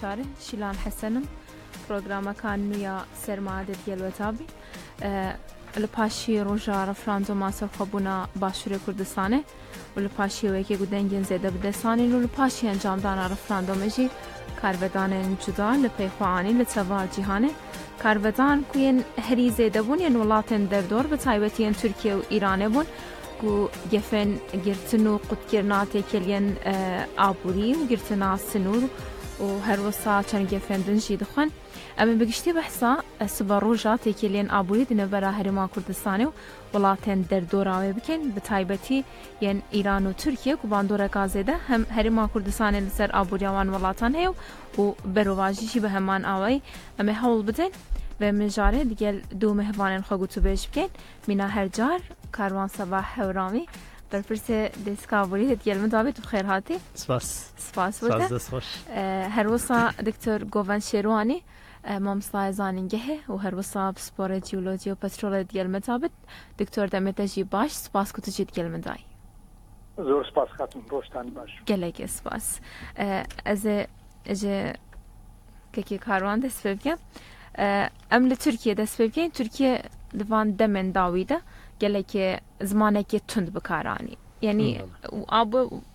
کارێ شیلان حەسەنم پرۆگرامەکان نویا سەرمادە دیەلوەتابی لە پاشی ڕۆژا ڕفراندۆما سەرخۆبوونا باشوورێ کوردستانێ و لە پاشی یەکێک و دەنگێن زێدە بدەسانین و لە پاشی ئەنجامدانا ڕفراندۆمەژی کارڤەدانێن جودا لە پەی خوا ئانین لە تەڤا جیهانێ کارڤەدان کویێن هەری زێدە بوون یەن وڵاتێن دەردۆر بە تایبەتی یەن تورکیە و ئیرانێ بوون کو گەفێن گرتن و قوتکردنا تێکەلیەن ئابووری و گرتنا سنوور و هەروەسا چەند گەفێن دن ژی دخوەن. ئەم ê بگشتی بەحسا سبەڕۆژا تێکەلیەن ئابووری di navbera Herêma Kurdistanê û welatên derdora wê bikin, bi taybetî yên Îran û Tirkiye ku bandoreka zêde hem Herêma Kurdistanê li ser aboriya wan welatan heye û berovajî jî bi heman awayî em ê hewl bidin vê mijarê digel du mêhvanên xwe gotûbêj bikin. Mîna her car Karwan Sebah Hewramî berpirsê Dêska Aborî digel min dabî tu bi xêr hatî. Spas. Spas bo te. Spas dest xweş. Her wisa Doktor Govend Şêrwanî mamostayê zanîngehê û her wisa pisporê cîolojî û petrolê digel min dabî. Doktor demê te jî baş spas ku tu jî digel min dayî. Zor spas xatin rojtan baş. Gelekê spas. Ez ê ji Kekê Karwan dest pê bikim. Em li Tirkiye dest pê bikin. Tirkiye di van demên dawî de gelekê zimanekê tund bikar anî. Yanî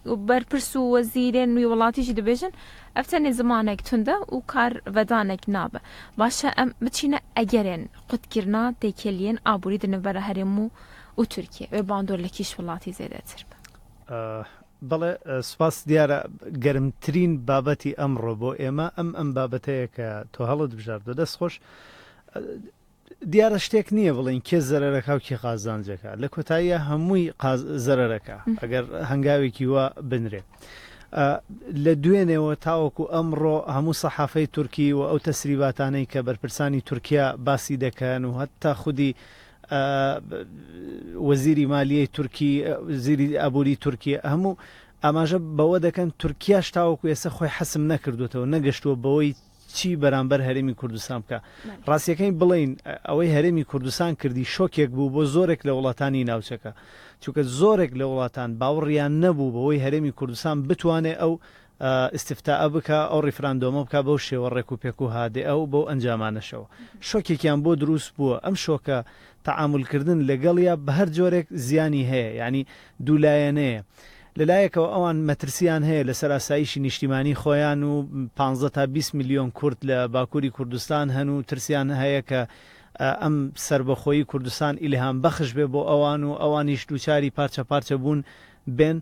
berpirs û wezîrên wî welatî jî dibêjin ev tenê zimanek tund e û kar vedanek nabe. Baş e em biçîne egerên qutkirina têkeliyên aborî di navbera Herêm û Tirkiye wê bandor li kîş welatî zêdetir be? بەڵێ سوپاس دیارە گەرمترین بابەتی ئەمڕۆ بۆ ئێمە ئەم ئەم بابەتەیە کە تۆ هەڵت بژاردوە دەست خۆش دیارە شتێک نییە بڵین کێ زەرەرەکە و کێ قازانجەکە لە کۆتاییە هەمووی زەرەرەکە ئەگەر هەنگاوێکی وا بنرێ لە دوێنێوە تاوەکو ئەمڕۆ هەموو سەحافەی تورکی و ئەو تەسریباتانەی کە بەرپرسانی تورکیا باسی دەکەن و هەتا خودی وەزیری مالیەی تورکی، وەزیری ئابووری تورکی هەموو ئاماژە بەوە دەکەن تورکیاش تاوەکو ئێستا خۆی حەسم نەکردوێتەوە نەگەشتووە بەوەی چی بەرامبەر هەرێمی کوردستان بکە ڕاستیەکەی بڵین ئەوەی هەرێمی کوردستان کردی شۆکێک بوو بۆ زۆرێک لە وڵاتانی ناوچەکە چونکە زۆرێک لە وڵاتان باوەڕیان نەبوو بەوەی هەرێمی کوردستان بتوانێ ئەو ئیستفتائە بکا، ئەو ڕیفراندۆمە بکا بەو شێوە ڕێک و پێک و هادئە و بەو ئەنجامانەشەوە. شۆکێکیان بۆ دروست بووە، ئەم شۆکە تەعامول کردن لەگەڵیا بە هەر جۆرێک زیانی هەیە، یانی دوولایەنەیە. لە لایەکەوە ئەوان مەترسییان هەیە لەسەر ئاسایشی نیشتیمانی خۆیان و پانزە تا 20 ملیۆن کورد لە باکووری کوردستان هەن و ترسیان هەیە کە ئەم سەربەخۆیی کوردستان ئیلهام بەخش بێ بۆ ئەوان و ئەوانیش دووچاری پارچە پارچە بوون بێن.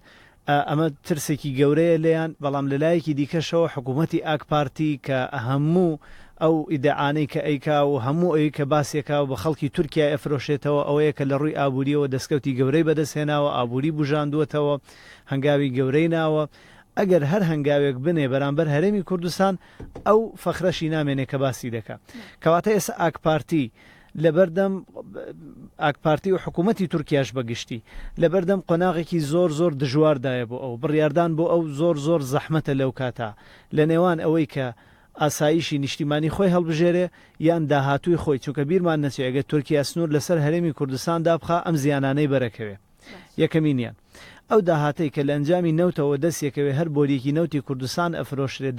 ئەمە ترسێکی گەورەیە لێیان، بەڵام لە لایەکی دیکەشەوە حکوومەتی ئاک پارتی کە هەموو ئەو ئیدعانەی کە ئەیکا و هەموو ئەوی کە باسیەکا و بە خەڵکی تورکیای ئەفرۆشێتەوە ئەوەیە کە لە ڕووی ئابوورییەوە دەستکەوتی گەورەی بەدەست هێناوە، ئابووری بوژاندووەتەوە، هەنگاوی گەورەی ناوە. ئەگەر هەر هەنگاوێک بنێ بەرامبەر هەرێمی کوردستان ئەو فەخرەشی نامێنێ کە باسی دەکا. کەواتە ئێستا ئاک پارتی لەبەردەم ئاکپارتی و حکوومەتی تورکیاش بە گشتی لەبەردەم قۆناغێکی زۆر زۆر دژواردایە بۆ ئەو بڕیاردان بۆ ئەو زۆر زۆر زەحمەتە لەو کاتە لە نێوان ئەوەی کە ئاسایشی نیشتیمانی خۆی هەڵبژێرێ یان داهاتووی خۆی چونکە بیرمان نەچێ ئەگەر تورکیا سنوور لەسەر هەرێمی کوردستان دابخا ئەم زیانانەی بەرەکەوێ. یەکەمینیان، ئەو داهاتەی کە لە ئەنجامی نەوتەوە دەستیەکەوێ هەر بۆریەکی نەوتی کوردستان ئەفرۆشرێ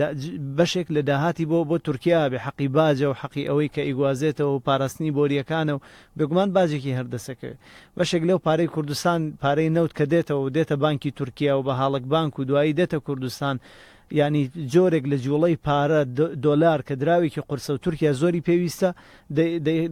بەشێک لە داهاتی بۆ بۆ تورکیا ئەبێ حەقی باجە و حەقی ئەوەی کە ئەیگوازێتەوە و پاراستنی بۆریەکانە و بێگومان باجێکی هەر دەسەکەوێ بەشێک لەو پارەی کوردستان پارەی نەوت کە دێتەوە و دێتە بانکی تورکیا و بە هاڵک بانک و دوایی دێتە کوردستان یانی جۆرێک لە جوڵەی پارە دۆلار کە دراوێکی قورسە و تورکیا زۆری پێویستە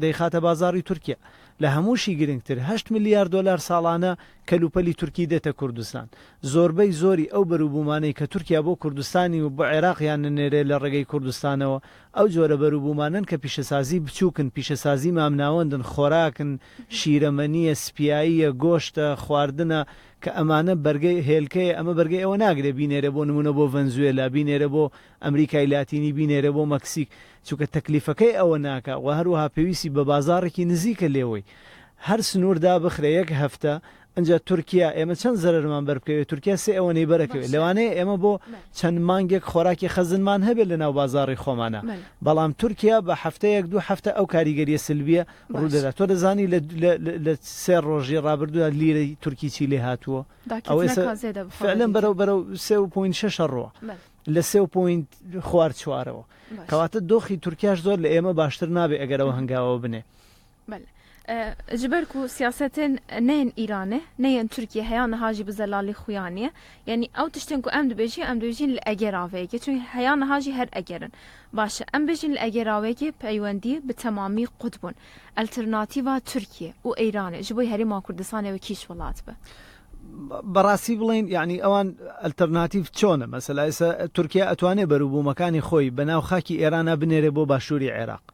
دەیخاتە بازاڕی تورکیا. لە هەمووشی گرنگتر هەشت ملیار دۆلار ساڵانە کەلوپەلی تورکی دێتە کوردستان. زۆربەی زۆری ئەو بەروبوومانەی کە تورکیا بۆ کوردستانی و بۆ عێراقیان نەنێرێ لە ڕێگەی کوردستانەوە ئەو جۆرە بەروبوومانەن کە پیشەسازی بچووکن، پیشەسازی مامناوەندن، خۆراکن، شیرەمەنییە، سپیاییە، گۆشتە، خواردنە کە ئەمانە بەرگەی هێلکەیە ئەمە بەرگەی ئەوە ناگرێ بینێرێ بۆ نموونە بۆ ڤەنزوێلا، بینێرێ بۆ ئەمریکای لاتینی، بینێرێ بۆ مەکسیک. چونکە تەکلیفەکەی ئەوە ناکا و هەروەها پێویستی بە بازاڕێکی نزیکە لێوەی هەر سنوور دابخرێ یەک هەفتە ئنجا تورکیا ئێمە چەند زەرەرمان بەربکەوێ تورکیا سێ ئەوەنەی بەرەکەوێ لەوانەیە ئێمە بۆ چەند مانگێک خۆراکی خەزنمان هەبێت لە ناو بازاڕی خۆمانا بەڵام تورکیا بە هەفتەیەک دوو هەفتە ئەو کاریگەریە سلبیە ڕوودەدا تۆ دەزانی لە لە سێ ڕۆژی ڕابردوودا لیرەی تورکی چی لێ هاتووە ئەوە ئێستا فعلەن بەرەو بەرەو سێ و پۆینت شەش ئەڕوا. لە سێ point خوار چوارەوە. کەواتە دۆخی تورکیاش زۆر لە ئێمە باشتر نابێ ئەگەر ئەو هەنگاوە بنێ. بەلێ. Ji ber ku siyasetên ne yên Îranê ne yên Tirkiyê heya niha jî bi zelalî xuya niye. Yanî ew tiştên ku em dibêjin em dibêjin li egera vê yekê çunke heya niha jî her eger in. Baş e em bêjin li egera wê yekê peywendî bi temamî qut bûn. Alternatîva Tirkiye û Îranê ji bo Herêma Kurdistanê wê kîj welat be? بەڕاستی بڵێین یانی ئەوان ئەلتەرناتیڤ چۆنە مەسەلا ئێستا تورکیا ئەتوانێ بەروبوومەکانی خۆی بەناو خاکی ئێرانا بنێرێ بۆ باشووری عێراق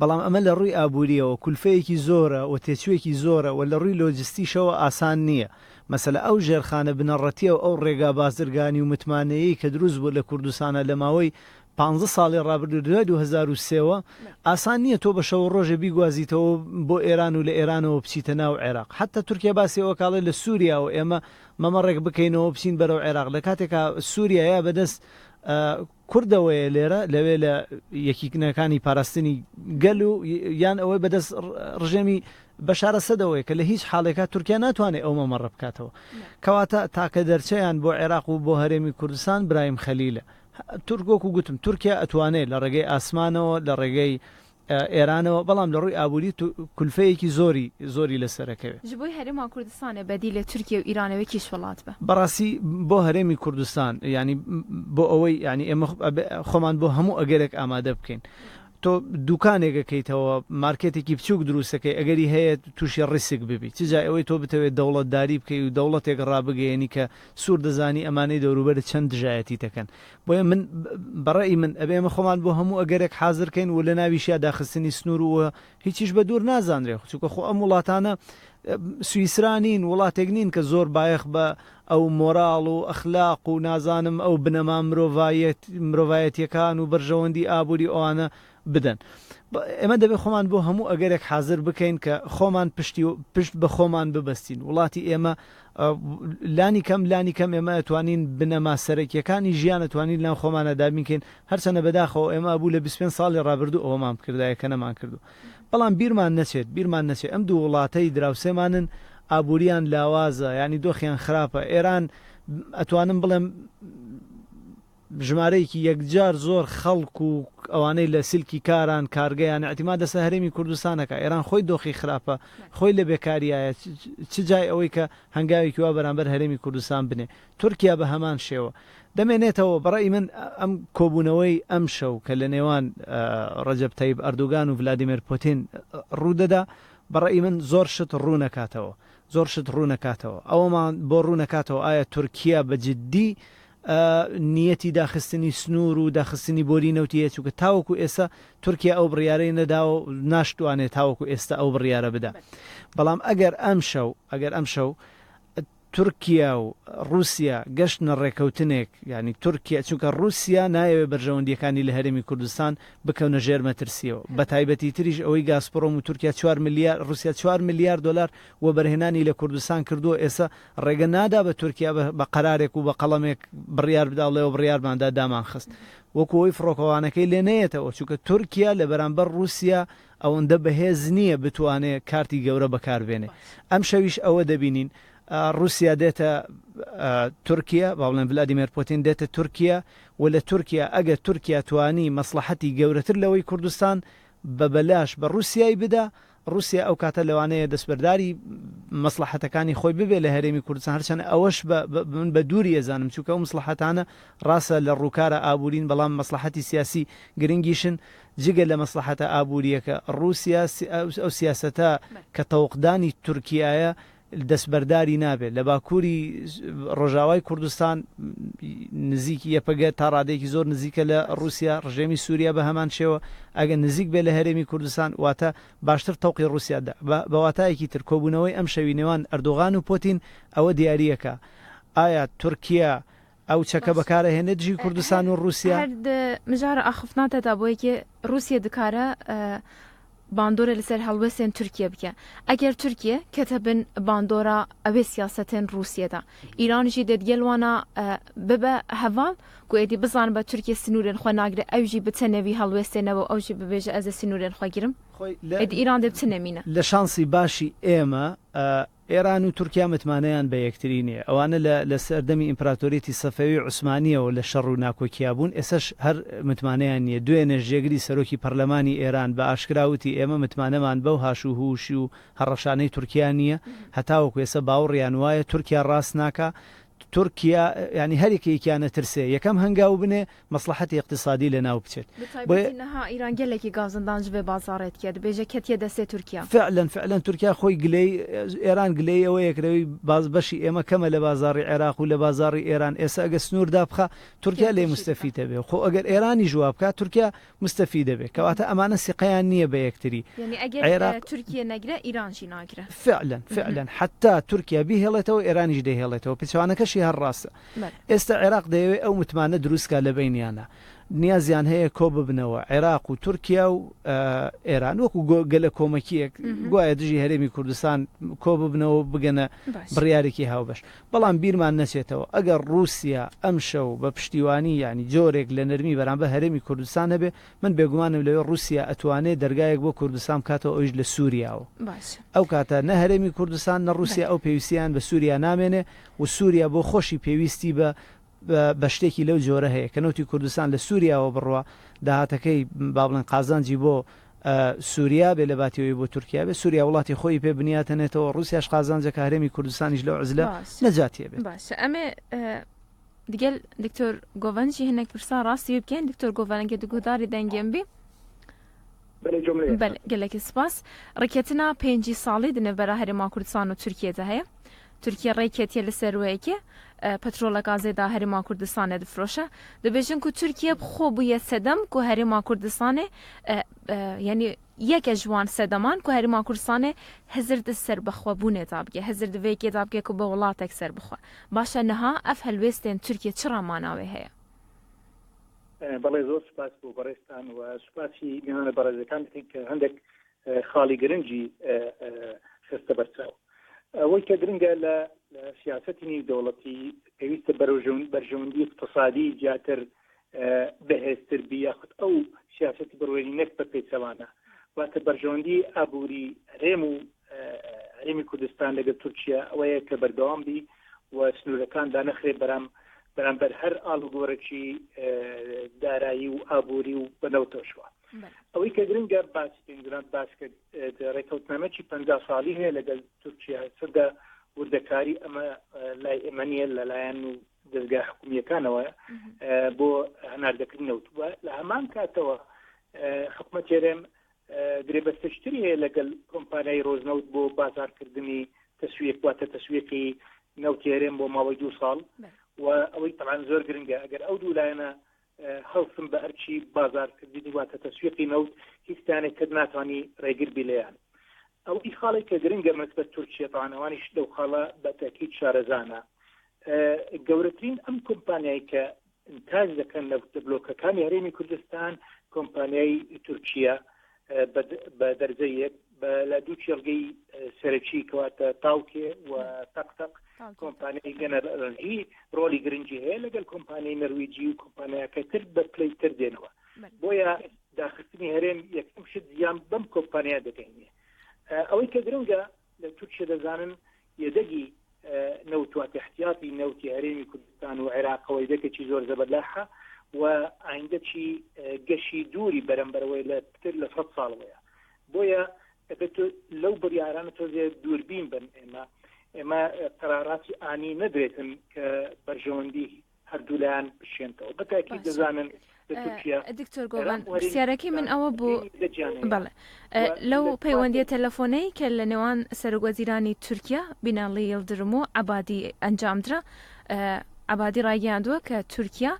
بەڵام ئەمە لە ڕووی ئابووریەوە کولفەیەکی زۆرە و تێچوویەکی زۆرە و لە ڕووی لۆجستیشەوە ئاسان نییە مەسەلە ئەو ژێرخانە بنەڕەتیە و ئەو ڕێگا بازرگانی و متمانەیەی کە دروست بوو لە کوردستانا لە ماوەی پانزە ساڵی ڕابردوو دوای 2003 وە ئاسان نییە تۆ بە شەو و ڕۆژێ بیگوازیتەوە بۆ ئێران و لە ئێرانەوە بچیتە ناو عێراق حەتتا تورکیا باسی ئەوە کاڵێ لە سوریاوە ئێمە مەمەڕێک بکەینەوە بچین بەرەو عێراق لە کاتێکا سوریا یا بەدەست کوردەوەیە لێرە لەوێ لە یەکیکنەکانی پاراستنی گەل و یان ئەوەی بەدەست ڕژێمی بەشار ئەسەدەوەیە کە لە هیچ حاڵێکا تورکیا ناتوانێت ئەو مەمەڕە بکاتەوە کەواتە تاکە دەرچەیان بۆ عێراق و بۆ هەرێمی کوردستان برایم خەلیلە تورک وەکو گوتم تورکیا ئەتوانێت لە ڕێگەی ئاسمانەوە لە ڕێگەی ئێرانەوە بەڵام لە ڕووی ئابووری کولفەیەکی زۆری زۆری لەسەرەکەوێ. Ji bo Herêma Kurdistanê bedîlê Tirkiye û Îranê wê kîj welat be? بەڕاستی بۆ هەرێمی کوردستان یانی بۆ ئەوەی یانی ئێمە خۆمان بۆ هەموو ئەگەرێک ئامادە بکەین. تۆ دوکانێک ئەکەیتەوە مارکێتێکی بچووک دروستەکەی ئەگەری هەیە تووشی ڕیسک ببی چ جای ئەوەی تۆ بتەوێت دەوڵەتداری بکەی و دەوڵەتێک ڕابگەیەنی کە سوور دەزانی ئەمانەی دەوروبەرت چەند دژایەتیت ئەکەن بۆیە من بەڕەئی من ئەبێ ئێمە خۆمان بۆ هەموو ئەگەرێک حازر کەین و لە ناویشیا داخستنی سنوور و هیچیش بە دوور نازانرێ چونکە خۆ ئەم وڵاتانە سویسرا نین وڵاتێک نین کە زۆر بایەخ بە ئەو مۆراڵ و ئەخلاق و نازانم ئەو بنەما مرۆڤایەتیەکان و بەرژەوەندی ئابووری ئەوانە بدەن. ئێمە دەبێت خۆمان بۆ هەموو ئەگەرێک حازر بکەین کە خۆمان پشتی پشت بە خۆمان ببەستین. وڵاتی ئێمە لانی کەم لانی کەم ئێمە ئەتوانین بنەما سەرەکیەکانی ژیان ئەتوانین لەناو خۆمانە دابین کەین هەرچەنە بەداخەوە ئێمە ئەبوو لە 25 ساڵی ڕابردوو ئەوەمان بکردایە کە نەمان کردو بەڵام بیرمان نەچێت بیرمان نەچێت ئەم دوو وڵاتەی دراوسێمانن ئابووریان لاوازە یانی دۆخیان خراپە ئێران ئەتوانم بڵێم ژمارەیەکی یەکجار زۆر خەڵک و ئەوانەی لە سلکی کاران کارگەیان ئیعتیماد لەسەر هەرێمی کوردستان ئەکا ئێران خۆی دۆخی خراپە خۆی لە بێکاریایە چ جای ئەوەی کە هەنگاوێکی وا بەرامبەر هەرێمی کوردستان بنێ تورکیا بە هەمان شێوە دەمێنێتەوە بەڕەئی من ئەم کۆبوونەوەی ئەمشەو کە لە نێوان ڕەجەب تەیب ئەردوگان و ڤلادیمێر پۆتین ڕوودەدا بەڕەئی من زۆر شت ڕوونەکاتەوە زۆر شت ڕوونەکاتەوە ئەوەمان بۆ ڕوونەکاتەوە ئایا تورکیا بە جدی نیەتی داخستنی سنوور و داخستنی بۆری نەوتی هەیە، چونکە تاوەکو ئێستا تورکیا ئەو بڕیارەی نەداوە و ناشتوانێت تاوەکو ئێستا ئەو بڕیارە بدا. بەڵام ئەگەر ئەمشەو ئەگەر ئەمشەو تورکیا و ڕووسیا گەشتنە ڕێکەوتنێک، یانی تورکیا چونکە ڕووسیا نایەوێت بەرژەوەندییەکانی لە هەرێمی کوردستان بکەونە ژێر مەترسییەوە، بەتایبەتیتریش ئەوەی گازپرۆم و تورکیا چوار ملیار ڕووسیا چوار ملیار دۆلار وەبەرهێنانی لە کوردستان کردووە، ئێستا ڕێگە نادا بە تورکیا بە قەرارێک و بە قەڵەمێک بڕیار بدا بڵێ بڕیارمان دا دامانخست وەکو ئەوەی فڕۆکەوانەکەی لێ نەیەتەوە چونکە تورکیا لە بەرامبەر ڕووسیا ئەوەندە بەهێز نییە بتوانێ کارتی گەورە بەکار بێنێ ئەمشەویش ئەوە دەبینین ڕووسیا دێتە تورکیا با بڵێن ڤلادیمێر پۆتین دێتە تورکیا و لە تورکیا ئەگەر تورکیا توانی مەسڵەحەتی گەورەتر لەوەی کوردستان بە بەلاش بە ڕووسیای بدا، ڕووسیا ئەو کاتە لەوانەیە دەستبەرداری مەسڵەحەتەکانی خۆی ببێ لە هەرێمی کوردستان، هەرچەند ئەوەش بە من بە دووری ئەزانم، چونکە ئەو مەسڵەحەتانە ڕاستە لە ڕووکارە ئابوورین، بەڵام مەسڵەحەتی سیاسی گرنگیشن، جگە لە مەسڵەحەتە ئابوورییەکە، ڕووسیا ئەو سیاسەتە کە تەوقدانی تورکیایە دەستبەرداری نابێت، لە باکووری ڕۆژاوای کوردستان نزیکی یەپەگە تا ڕادەیەکی زۆر نزیکە لە ڕووسیا، ڕژێمی سووریا بە هەمان شێوە ئەگەر نزیک بێت لە هەرێمی کوردستان واتە باشتر تەوقی ڕووسیا دا. بە واتایەکی تر کۆبوونەوەی ئەمشەوی نێوان ئەردۆغان و پۆتین ئەوە دیارییەکا ئایا تورکیا ئەو چەکە بەکارئەهێنێت دژی کوردستان و ڕووسیا؟ هەر di mijara axiftina te de bo yekê Rûsye dikare bandorê li ser helwestên Tirkiye bike. Eger Tirkiye kete bin bandora ewê siyasetên Rûsye de, Îran jî dê digel wana bibe heval ku êdî bizanibe Tirkiye sinûrên xwe nagire ew jî bi tenê vî helwestê nebe û ew jî bibêje ez ê sinûrên xwe girim. Êdî Îran dê bi ti nemîne. لە شانسی باشی ئێمە. ئێران و تورکیا متمانەیان بە یەکتری نییە. ئەوانە لە لە سەردەمی ئیمپراتۆریەتی سەفەوی و عوسمانییەوە لە شەڕ و ناکۆکیا بوون، ئێسەش هەر متمانەیان نییە. دوێنێش جێگری سەرۆکی پەرلەمانی ئێران بە ئاشکرا وتی ئێمە متمانەمان بەو هاش و هووش و هەڕەشانەی تورکیا نییە. هەتاوەکو ئێسە باوڕیان وایە تورکیا ڕاست ناکا. تورکیا یانی هەر یەکێکیان ئەترسێ یەکەم هەنگاو بنێ مەسڵەحەتی ئیقتیسادی لە ناو بچێت. بە تایبەتی نها ئیران گەلێکی گازندان ji vê bazarê dike dibêje ketiye destê Tirkiya. فعلا فعلا تورکیا خۆی گلەی ئێران گلەی ئەوەیە کرەوەی باز بەشی ئێمە کەمە لە بازاڕی عێراق و لە بازاڕی ئێران ئێستا ئەگەر سنوور دابخا تورکیا لێی مستەفید ئەبێ خۆ ئەگەر ئێرانیش وا بکا تورکیا مستەفید ئەبێ کەواتە ئەمانە سیقەیان نییە بە یەکتری یانی ئەگەر عێراق تورکیە نەگرە ئیران ژی ناگرە. فعلا فعلا حەتا تورکیا بیهێڵێتەوە ئێرانیش دەیهێڵێتەوە پێچەوانەکەشی هەر ڕاستە ئێستا عێراق دەیەوێ ئەو متمانە دروست کا لە بەینیانا. نیازیان هەیە کۆببنەوە عێراق و تورکیا و ئێران وەکو گەلە کۆمەکیەک گوایە دژی هەرێمی کوردستان کۆببنەوە بگەنە بڕیارێکی هاوبەش. بەڵام بیرمان نەچێتەوە ئەگەر ڕووسیا ئەمشەو بە پشتیوانی یانی جۆرێک لە نەرمی بەرامبەر هەرێمی کوردستان هەبێ من بێگومانم لەوێ ڕووسیا ئەتوانێ دەرگایەک بۆ کوردستان بکاتەوە ئەویش لە سووریاوە. ئەو کاتە نە هەرێمی کوردستان نە ڕووسیا ئەو پێویستییان بە سووریا نامێنێ و سووریا بۆ خۆشی پێویستی بە بە شتێکی لەو جۆرە هەیە کە نەوتی کوردستان لە سووریاوە بڕوا داهاتەکەی با بڵێن قازانجی بۆ سووریا بێ لە باتی ئەوەی بۆ تورکیا بێ سووریا وڵاتی خۆی پێ بنیاتەنێتەوە ڕووسیاش قازانجەکە هەرێمی کوردستانیش لەو عزلە نەجاتیە بێت. باشە ئەمێ دگەل دکتۆر گۆڤەن ژی هەنێک پرسا ڕاستی بکەین دکتۆر گۆڤەن ئەگەر گۆداری دەنگێم بی بەلێ گەلەکی سپاس. ڕێکەتنا پێنجی ساڵی di navbera Herêma Kurdistan û Tirkiyê de heye. Tirkiye rêketiye li ser wê yekê petrola gazê da Herêma Kurdistanê difiroşe. Dibêjin ku Tirkiye bi xwe bûye sedem ku Herêma Kurdistanê yanî yeke ji wan sedeman ku Herêma Kurdistanê hizir di serbixwebûnê da bike, hizir di vê yekê da bike ku bi welatek serbixwe. Baş e niha ev helwêstên Tirkiye çi ramana wê heye? بەڵێ زۆر سوپاس بۆ بەڕێزتان و سوپاسی میوانە بەڕێزەکان دەکەین کە هەندێک خاڵی گرنگی خستە بەرچاو. ئەوەی کە گرنگە لە سیاسەتی نێودەوڵەتی پێویستە بەرژەوەندی اقتصادی زیاتر بەهێزتر بی یاخود ئەو سیاسەتی بڕوێنی نەک بە پێچەوانە واتە بەرژەوەندی ئابووری هەرێم و هەرێمی کوردستان لەگەڵ تورکیا ئەوەیە کە بەردەوام بی و سنوورەکان دانەخرێ بەرام بەرامبەر هەر ئاڵوگۆڕێکی دارایی و ئابووری و بە نەوتەشوە. ئەوەی کە گرنگە باسی بکەین جناب باس کرد ڕێکەوتنامەکی 50 ساڵی هەیە لەگەڵ تورکیا چەندە وردەکاری ئەمە لای ئێمە نییە لەلایەن و دەزگا حکومیەکانەوە بۆ هەناردەکردن نەوت لە هەمان کاتەوە حکومەت هەرێم گرێبەستێکی تری هەیە لەگەل کۆمپانیای ڕۆژنەوت بۆ بازاڕکردنی تەسویق واتە تەسویقی نەوتی هەرێم بۆ ماوەی دوو ساڵ و ئەوەی تەبعەن زۆر گرنگە ئەگەر ئەو دوو لایەنە هەڵسن بە ئەرکی بازاڕکردنی واتە تەسویقی نەوت هیچ لایەنێک تر ناتوانی ڕێگر بی لێیان. ئەوەی خاڵێک کە گرنگە بەنسبەت تورکیە تەبعەن ئەوانیش لەو خاڵە بە تەئکید شارەزانە گەورەترین ئەم کۆمپانیای کە ئینتاج دەکەن لە بلۆکەکانی هەرێمی کوردستان کۆمپانیای تورکیە بە دەرجە یەک لە دوو کێڵگەی سەرەکی کەواتە تاوکێ و تەق تەق کۆمپانیای گەنەر ئەلەنجی ڕۆلی گرنگی هەیە لەگەل کۆمپانیای نەرویجی و کۆمپانیاکە تر بە پلەی تر دێنەوە بۆیە داخستنی هەرێم یەکەم شت زیان بەم کۆمپانیا دەگەینێ ئەوەی کە گرنگە لە تورکیە دەزانن یەدەگی نەوت واتە احتیاطی نەوتی هەرێمی کوردستان و عێراقەوە یەدەگێکی زۆر زەبەلاحە و ئایندەکی گەشی دووری بەرەمبەرەوەی لە پتر لە 100 ساڵەوەیە بۆیە ئەبێت لەو بڕیارانە تۆزێ دووربین بن ئێمە ئێمە قەراراتی ئانی نەدرێتن کە بەرژەوەندی هەردوولایان بشێنتەوە بە تاکید دەزانن لە تورکیا دکتۆر گۆڤان پرسیارەکەی من ئەوە بوو بەڵێ لەو پەیوەندیە تەلەفۆنەی کە لە نێوان سەرۆک وەزیرانی تورکیا بینالی یڵدرم و عەبادی ئەنجامدرا عەبادی ڕایگەیاندووە کە تورکیا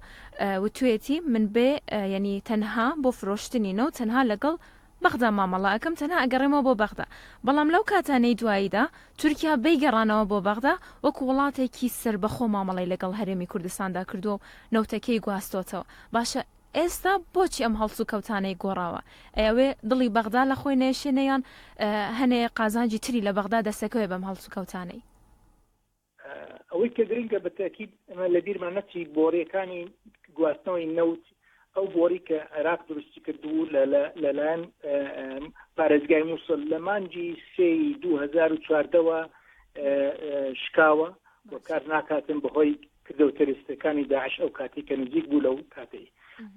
وتوێتی من بێ یعنی تەنها بۆ فرۆشتنی نەوت تەنها لەگەڵ بەغدا مامەڵە ئەکەم تەنها ئەگەڕێمەوە بۆ بەغدا، بەڵام لەو کاتانەی دواییدا تورکیا بێ گەڕانەوە بۆ بەغدا وەکو وڵاتێکی سەربەخۆ مامەڵەی لەگەڵ هەرێمی کوردستاندا کردووە و نەوتەکەی گواستۆتەوە، باشە ئێستا بۆچی ئەم هەڵسوکەوتانەی گۆڕاوە؟ ئەیەوێ دڵی بەغدا لە خۆی نەیەشێنێ یان هەنێ قازانجی تری لە بەغدا دەسەکەوێ بەم هەڵسوکەوتانەی؟ ئەوەی کە گرنگە بە تاکید ئەمە لە بیرمان نەچی بۆریەکانی گواستنەوەی نەوت ئەو بۆری کە عێراق دروستی کردبوو لەلایەن پارێزگای مووسڵ لە مانگی سێی 2014ەوە شکاوە و کار ناکاتن بەهۆی کردەوە تێرۆریستەکانی داعش ئەو کاتەی کە نزیک بوو لەو کاتەی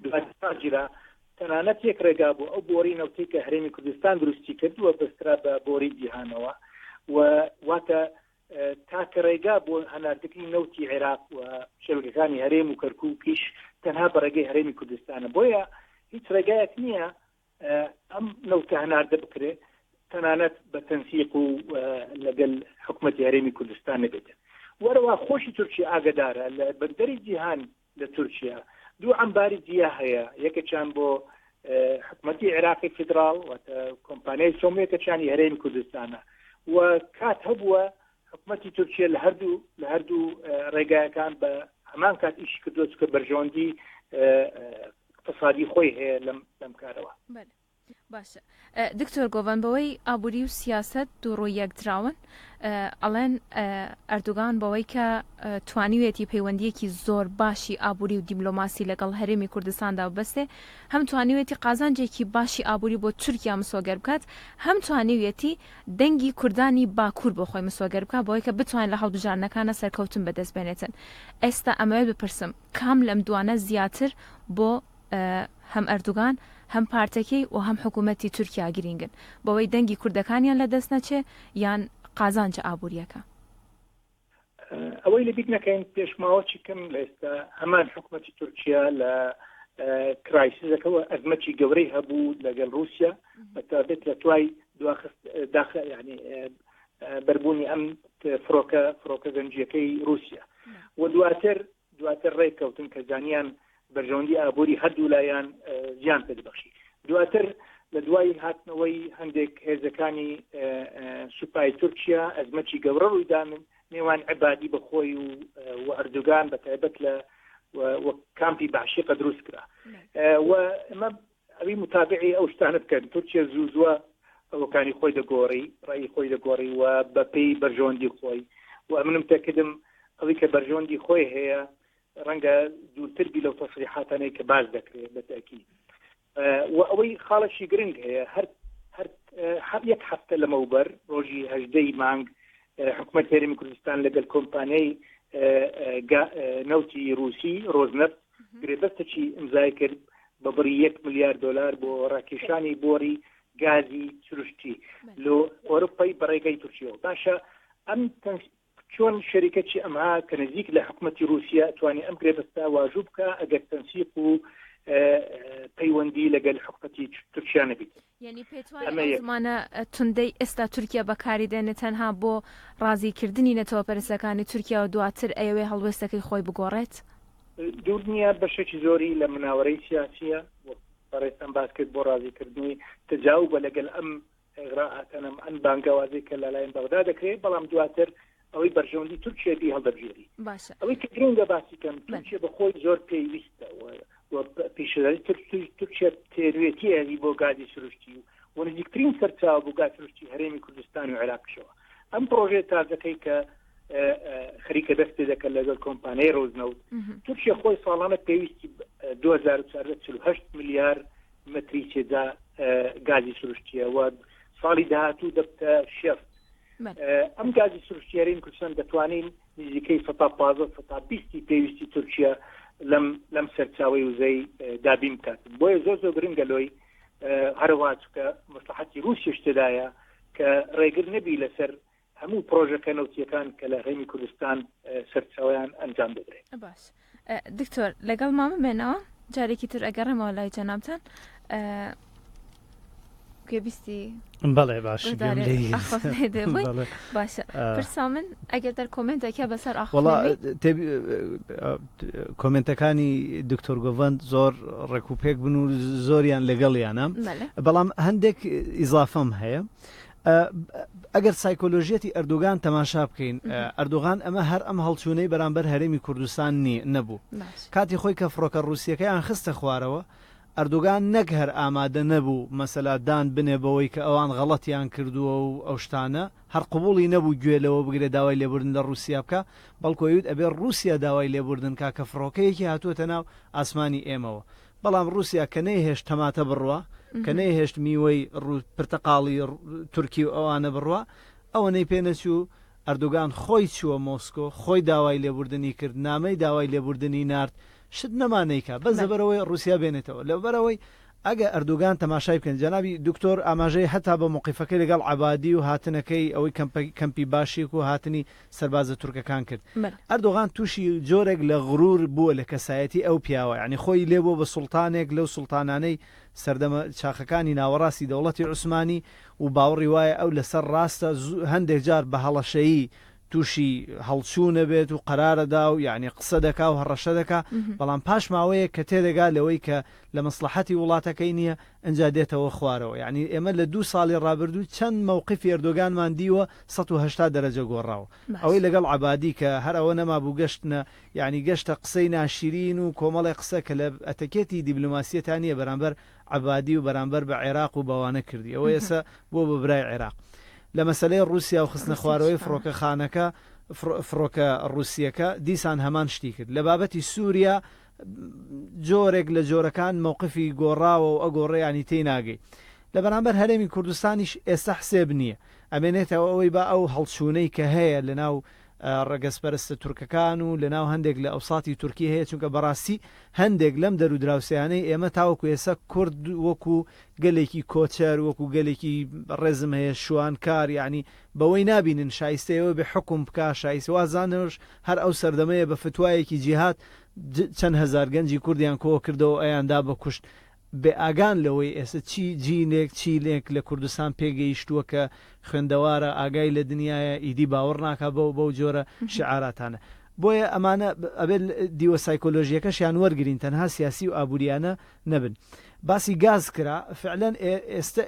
دواتر ڕاگیرا. تەنانەت یەک ڕێگا بۆ ئەو بۆری نەوتەی کە هەرێمی کوردستان دروستی کرد و بەسترا بە بۆری جیهانەوە و واتە تاکە ڕێگا بۆ هەناردەکردنی نەوتی عێراق و شەبەکەکانی هەرێم و کەرکووکیش تەنها بە ڕێگەی هەرێمی کوردستانە. بۆیە هیچ ڕێگایەک نییە ئەم نەوتە هەناردە بکرێ تەنانەت بە تەنسیق و لەگەل حکومەتی هەرێمی کوردستان نەبێت. وەرەوە خۆشی تورکیا ئاگدارە لە بەندەری جیهان لە تورکیا دوو عەمباری جیا هەیە، یەکێکیان بۆ حکومەتی عێراقی فیدراڵ واتە کۆمپانیای سۆمۆ، یەکێکیانی هەرێمی کوردستانە و کات هەبووە حکومەتی تورکیا لە هەردوو لە هەردوو ڕێگایەکان بە هەمان کات ئیشی کردووە، چونکە بەرژەوەندی اقتصادی خۆی هەیە لەم لەم کارەوە. باشە دکتۆر گۆڤەن بەوەی ئابووری و سیاسەت دوو ڕووی یەک دراون ئەڵێن ئەردوگان بەوەی کە توانیوێتی پەیوەندیەکی زۆر باشی ئابووری و دیبلۆماسی لەگەڵ هەرێمی کوردستاندا ببەستێ هەم توانیوێتی قازانجێکی باشی ئابووری بۆ تورکیا مسۆگەر بکات هەم توانیوێتی دەنگی کوردانی باکوور بۆ خۆی مسۆگەر بکات بەوەی کە بتوانێت لە هەڵبژاردنەکانە سەرکەوتن بەدەست بێنێتن ئێستا ئەمەوێت بپرسم کام لەم دوانە زیاتر بۆ هەم ئەردوگان، هەم پارتەکەی و هەم حکوومەتی تورکیا گرینگن بەوەی دەنگی کوردەکانیان لە دەست نەچێ یان قازانجە ئابوورییەکە؟ ئەوەی لەبیر نەکەین پێش ماوەکی کەم لە ئێستا هەمان حکوومەتی تورکیا لە کرایسیزەکەەوە ئەزمەکی گەورەی هەبوو لەگەڵ رووسیا بەتابێت لە توای دواخست داخ ینی بەربوونی ئەم فڕۆکە فڕۆکە گەنجیەکەی رووسیا و دواتر دواتر ڕێککەوتن کە زانیان بەرژەوەندی ئابووری هەردوولایان زیان پێدەبەخشی. دواتر لە دوای هاتنەوەی هەندێک هێزەکانی سوپای تورکیا ئەزمەکی گەورە ڕوویدا نێوان عبادی بەخۆی و و ئەردوگان بە تایبەت لە کامپی باشیقە دروست کرا و ئەمە ئەوی متابعی ئەو شتانە بکەن تورکیا زوو زووە ئەوەکانی خۆی دەگۆڕی ڕێی خۆی دەگۆڕی و بەپێی بەرژەوەندی خۆی و ئەمنم تەکدم ئەوی کە بەرژەوەندی خۆی هەیە ڕەنگە دوورتر بی لەو تەسریحاتانەی کە باس دەکرێت بەتەکی و ئەوەی خاڵێکی گرنگ هەیە هەر هەر یەک هەفتە لەمەوبەر ڕۆژی هەژدەی مانگ حکومەت هەرێمی کوردستان لەگەل کۆمپانیای نەوتی رووسی ڕۆزنەفت گرێبەستێکی ئیمزای کرد بە بڕی یەک ملیار دۆلار بۆ ڕاکێشانی بۆری گازی سروشتی لۆ ئەوروپای بە ڕێگەی تورکیەوە. باشە ئەم چۆن شەریکەکی ئەمها کە نزیک لە حکومەتی رووسیا توانی ئەم گرێبەستە واژوو بکە ئەگەر تەنسیق و پەیوەندی لەگەل حکومەتی تورکیا نەبیت؟ یەنی پێت وایە ئەو زمانە توندەی ئێستا تورکیا بەکاری دێنێ تەنها بۆ ڕازی کردنی نەتەوەپەرستەکانی تورکیا و دواتر ئەیەوێ هەڵوێستەکەی خۆی بگۆڕێت؟ دوور نییە بەشێکی زۆری لە مناوەرەی سیاسییە وەک بەڕێزتان باس کرد بۆ ڕازی کردنی تەجاوبە لەگەل ئەم ئیغرائاتەنەم ئەم بانگەوازەی کە لەلایەن بەغدا دەکرێت بەڵام دواتر ئەوەی بەرژەوەندی تورکیا بی هەڵدەبژێری. باشە. ئەوەی کە گرنگە باسی کەم تورکیا بە خۆی زۆر پێویستە و پیشەسازی تورکیا تێروێتی هەبی بۆ گازی سروشتی و نزیکترین سەرچاوە بۆ گاز سروشتی هەرێمی کوردستان و عێراقیشەوە. ئەم پرۆژەیە تازەکەی کە خەریکە دەست پێ دەکەن لەگەڵ کۆمپانیای ڕۆزنەوت تورکیا خۆی ساڵانە پێویستی 2014 48 ملیار مەتری سێجا گازی سروشتیە و ساڵی داهاتوو دەبتە شێست. ئەم گازی سروشتی هەرێمی کوردستان دەتوانین نزیکەی 15 20 پێویستی تورکیا لەم لەم سەرچاوەی وزەی دابین بکات. بۆیە زۆر زۆر گرنگە لۆی هەروەها چکە مەسلحەتی رووسیش تێدایە کە ڕێگر نەبی لەسەر هەموو پرۆژەکە نەوتیەکان کە لە هەرێمی کوردستان سەرچاوەیان ئەنجام دەدرێت. باش دکتۆر لەگەڵ ما بمێنەوە جارێکی تر ئەگەڕێمەوە لای جەنابتان گوێبیستی بەڵێ باش باشە پرسا من ئەگەر دەر کۆمنتێکە بەسەر وڵا کۆمنتەکانی دکتۆر گۆڤند زۆر ڕێکوپێک بن و زۆریان لەگەڵیانە بەڵام هەندێک ئیزافەم هەیە ئەگەر سایکۆلۆژیەتی ئەردۆگان تەماشا بکەین، ئەردۆغان ئەمە هەر ئەم هەڵچوونەی بەرامبەر هەرێمی کوردستان نەبوو. کاتی خۆی کە فڕۆکە ڕووسییەکەیان خستە خوارەوە، ئەردۆگان نەک هەر ئامادە نەبوو مەسەلا دان بنێ بەوەی کە ئەوان غەڵەتیان کردووە و ئەو شتانە، هەر قبوڵی نەبوو گوێ لەوە بگرێ داوای لێبوردن لە ڕووسیا بکا، بەڵکو ئەیوت ئەبێ ڕووسیا داوای لێبوردن کا کە فڕۆکەیەکی هاتووەتە ناو ئاسمانی ئێمەوە. بەڵام ڕووسیا کە نەیهێشت تەماتە بڕوا، کە نەیهێشت میوەی پرتەقاڵی تورکی و ئەوانە بڕوا، ئەوەنەی پێ نەچوو ئەردۆگان خۆی چووە مۆسکۆ، خۆی داوای لێبوردنی کرد، نامەی داوای لێبوردنی نارد، شت نەما نەیکا، بەس لەبەرئەوەی ڕوسیا بێنێتەوە، لەبەرئەوەی ئەگە ئەردۆگان تەماشای بکەن، جەنابی دکتۆر ئاماژەی هەتا بە مۆقیفەکەی لەگەڵ عەبادی و هاتنەکەی ئەوەی کەمپی باشیک و هاتنی سەربازە تورکەکان کرد. ئەردۆغان تووشی جۆرێک لە غرور بووە لە کەسایەتی ئەو پیاوە، یانی خۆی لێ بووە بە سوڵتانێک لەو سوڵتانانەی سەردەمە چاخەکانی ناوەڕاستی دەوڵەتی عوسمانی و باوەڕی وایە ئەو لەسەر ڕاستە، هەندێک جار بە هەڵەشەیی تووشی هەڵچوون ئەبێت و قەرار ئەدا و یانی قسە دەکا و هەڕەشە دەکا، بەڵام پاش ماوەیەک کە تێدەگا لەوەی کە لە مەسڵەحەتی وڵاتەکەی نییە ئنجا دێتەوە خوارەوە. یانی ئێمە لە دوو ساڵی ڕابردوو چەند مەوقیفی ئەردۆگانمان دیوە 180 دەرەجە گۆڕاوە. ئەوەی لەگەڵ عەبادی کە هەر ئەوە نەمابوو گەشتنە یانی گەشتە قسەی ناشرین و کۆمەڵێ قسە کە لە ئەتەکێتی دیبلۆماسیەتا نییە بەرامبەر عەبادی و بەرامبەر بە عێراق و بەوانە کردی. ئەوە ئێستا بووە بە برای عێراق. لە مەسەلەی ڕووسیا و خستنە خوارەوەی فڕۆکەخانەکە فڕۆکە ڕووسییەکە دیسان هەمان شتی کرد. لە بابەتی سووریا جۆرێک لە جۆرەکان مەوقفی گۆڕاوە و ئەگۆڕێ یانی تێی ناگەی. لە بەرامبەر هەرێمی کوردستانیش ئێستا حسێب نییە. ئەمێنێتەوە ئەوەی با ئەو هەڵچوونەی کە هەیە لە ناو ڕەگەزپەرستە تورکەکان و لە ناو هەندێک لە ئەوساتی تورکی هەیە چونکە بەڕاستی هەندێک لەم دەرودراوسێیانەی ئێمە تاوەکو ئێستا کورد وەکو گەلێکی کۆچەر وەکو گەلێکی ڕێزم هەیە شوانکار یانی بەوەی نابینن شایستەی ئەوە بێ حوکم بکا شایستە وازاننەوەش هەر ئەو سەردەمەیە بە فتوایەکی جیهاد چەند هەزار گەنجی کوردیان کۆ کردەوە ئەیان دا بە کوشت بێ ئاگان لەوەی ئێستا چی جینێک چینێک لە کوردستان پێگەیشتووە کە خوێندەوارە ئاگای لە دنیایە ئیدی باوەڕ ناکا بەو بەو جۆرە شعاراتانە بۆیە ئەمانە ئەبێت دیوە سایکۆلۆژیەکەشیان وەرگرین تەنها سیاسی و ئابووریانە نەبن. باسی گاز کرا، فعلەن ئێستە